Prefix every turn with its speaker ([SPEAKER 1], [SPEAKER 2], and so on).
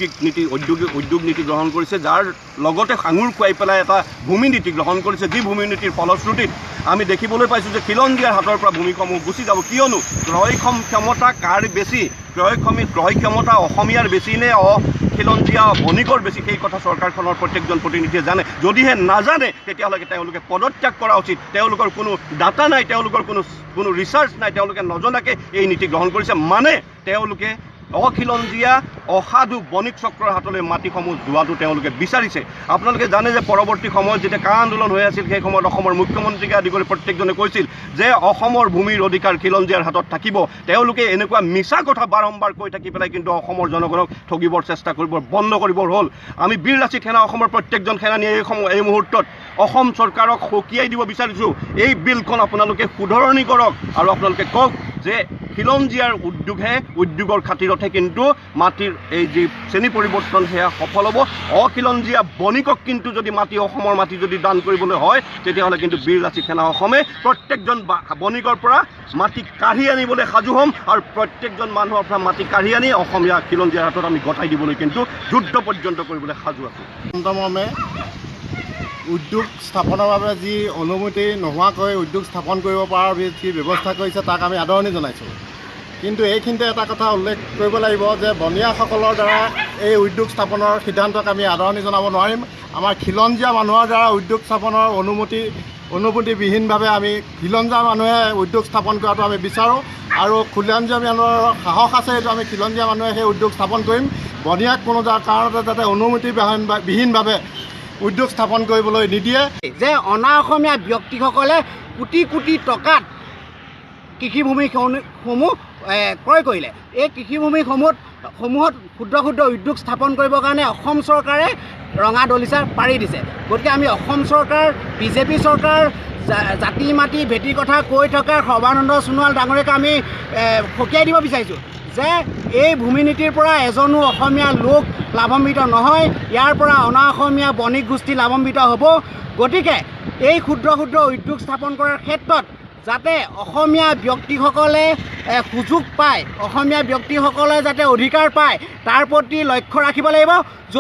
[SPEAKER 1] ঔদ্যোগিক নীতি, উদ্যোগ নীতি গ্ৰহণ কৰিছে, যাৰ লগতে সাঙুৰ খুৱাই পেলাই এটা ভূমি নীতি গ্ৰহণ কৰিছে, যি ভূমি নীতিৰ ফলশ্ৰুতিত আমি দেখিবলৈ পাইছোঁ যে খিলঞ্জীয়াৰ হাতৰ পৰা ভূমিসমূহ গুচি যাব। কিয়নো ক্ৰয় ক্ষমতা কাৰ বেছি, ক্ৰয় ক্ষমতা অসমীয়াৰ বেছি নে খিলঞ্জীয়া বণিকৰ বেছি, সেই কথা চৰকাৰখনৰ প্ৰত্যেকজন প্ৰতিনিধিয়ে জানে। যদিহে নাজানে তেতিয়াহ'লে তেওঁলোকে পদত্যাগ কৰা উচিত। তেওঁলোকৰ কোনো ডাটা নাই, তেওঁলোকৰ কোনো ৰিচাৰ্চ নাই, তেওঁলোকে নজনাকৈ এই নীতি গ্ৰহণ কৰিছে। মানে তেওঁলোকে অখিলঞ্জীয়া অসাধু বণিক চক্ৰৰ হাতলৈ মাটিসমূহ যোৱাটো তেওঁলোকে বিচাৰিছে। আপোনালোকে জানে যে পৰৱৰ্তী সময়ত যেতিয়া কা আন্দোলন হৈ আছিল, সেই সময়ত অসমৰ মুখ্যমন্ত্ৰীকে আদি কৰি প্ৰত্যেকজনে কৈছিল যে অসমৰ ভূমিৰ অধিকাৰ খিলঞ্জীয়াৰ হাতত থাকিব। তেওঁলোকে এনেকুৱা মিছা কথা বাৰম্বাৰ কৈ থাকি পেলাই কিন্তু অসমৰ জনগণক ঠগিবৰ চেষ্টা কৰিব বন্ধ কৰিবৰ হ'ল। আমি বীৰ লাচিত সেনা অসমৰ প্ৰত্যেকজন সেনানীয়ে এই মুহূৰ্তত অসম চৰকাৰক সকীয়াই দিব বিচাৰিছোঁ, এই বিলখন আপোনালোকে শুধৰণি কৰক আৰু আপোনালোকে কওক যে খিলঞ্জীয়াৰ উদ্যোগৰ খাতিৰতহে কিন্তু মাটিৰ এই যি শ্ৰেণী পৰিৱৰ্তন সেয়া সফল হ'ব। অখিলঞ্জীয়া বণিকক কিন্তু যদি অসমৰ মাটি যদি দান কৰিবলৈ হয়, তেতিয়াহ'লে কিন্তু বীৰ লাচিত সেনা অসমে প্ৰত্যেকজন বণিকৰ পৰা মাটি কাঢ়ি আনিবলৈ সাজু হ'ম আৰু প্ৰত্যেকজন মানুহৰ পৰা মাটি কাঢ়ি আনি অসমীয়া খিলঞ্জীয়াৰ হাতত আমি গতাই দিবলৈ কিন্তু যুদ্ধ পৰ্যন্ত কৰিবলৈ সাজু আছোঁ।
[SPEAKER 2] মৰ্মে উদ্যোগ স্থাপনৰ বাবে যি অনুমতি নোহোৱাকৈ উদ্যোগ স্থাপন কৰিব পৰাৰ যি ব্যৱস্থা কৰিছে তাক আমি আদৰণি জনাইছোঁ। কিন্তু এইখিনিতে এটা কথা উল্লেখ কৰিব লাগিব যে বণিয়াসকলৰ দ্বাৰা এই উদ্যোগ স্থাপনৰ সিদ্ধান্তক আমি আদৰণি জনাব নোৱাৰিম। আমাৰ খিলঞ্জীয়া মানুহৰ দ্বাৰা উদ্যোগ স্থাপনৰ অনুমতিবিহীনভাৱে আমি খিলঞ্জীয়া মানুহে উদ্যোগ স্থাপন কৰাটো আমি বিচাৰোঁ আৰু খিলঞ্জীয়া মানুহৰ সাহস আছে, সেইটো আমি খিলঞ্জীয়া মানুহে সেই উদ্যোগ স্থাপন কৰিম। বণিয়াক কোনো কাৰণতে যাতে অনুমতিবিহীনভাৱে উদ্যোগ স্থাপন কৰিবলৈ নিদিয়ে।
[SPEAKER 3] যে অনা অসমীয়া ব্যক্তিসকলে কোটি কোটি টকাত কৃষিভূমিসমূহ ক্ৰয় কৰিলে। এই কৃষিভূমিসমূহত ক্ষুদ্ৰ ক্ষুদ্ৰ উদ্যোগ স্থাপন কৰিবৰ কাৰণে অসম চৰকাৰে ৰঙা দলিচা পাৰি দিছে। গতিকে আমি অসম চৰকাৰ, বিজেপি চৰকাৰ, জাতি মাটি ভেটিৰ কথা কৈ থকা সৰ্বানন্দ সোণোৱাল ডাঙৰীয়াক আমি সকীয়াই দিব বিচাৰিছোঁ যে এই ভূমি নীতিৰ পৰা এজনো অসমীয়া লোক লাভান্বিত নহয়, ইয়াৰ পৰা অনা অসমীয়া বণিক গোষ্ঠী লাভান্বিত হ'ব। গতিকে এই ক্ষুদ্ৰ ক্ষুদ্ৰ উদ্যোগ স্থাপন কৰাৰ ক্ষেত্ৰত যাতে অসমীয়া ব্যক্তিসকলে সুযোগ পায়, অসমীয়া ব্যক্তিসকলে যাতে অধিকাৰ পায় তাৰ প্ৰতি লক্ষ্য ৰাখিব লাগিব। যদি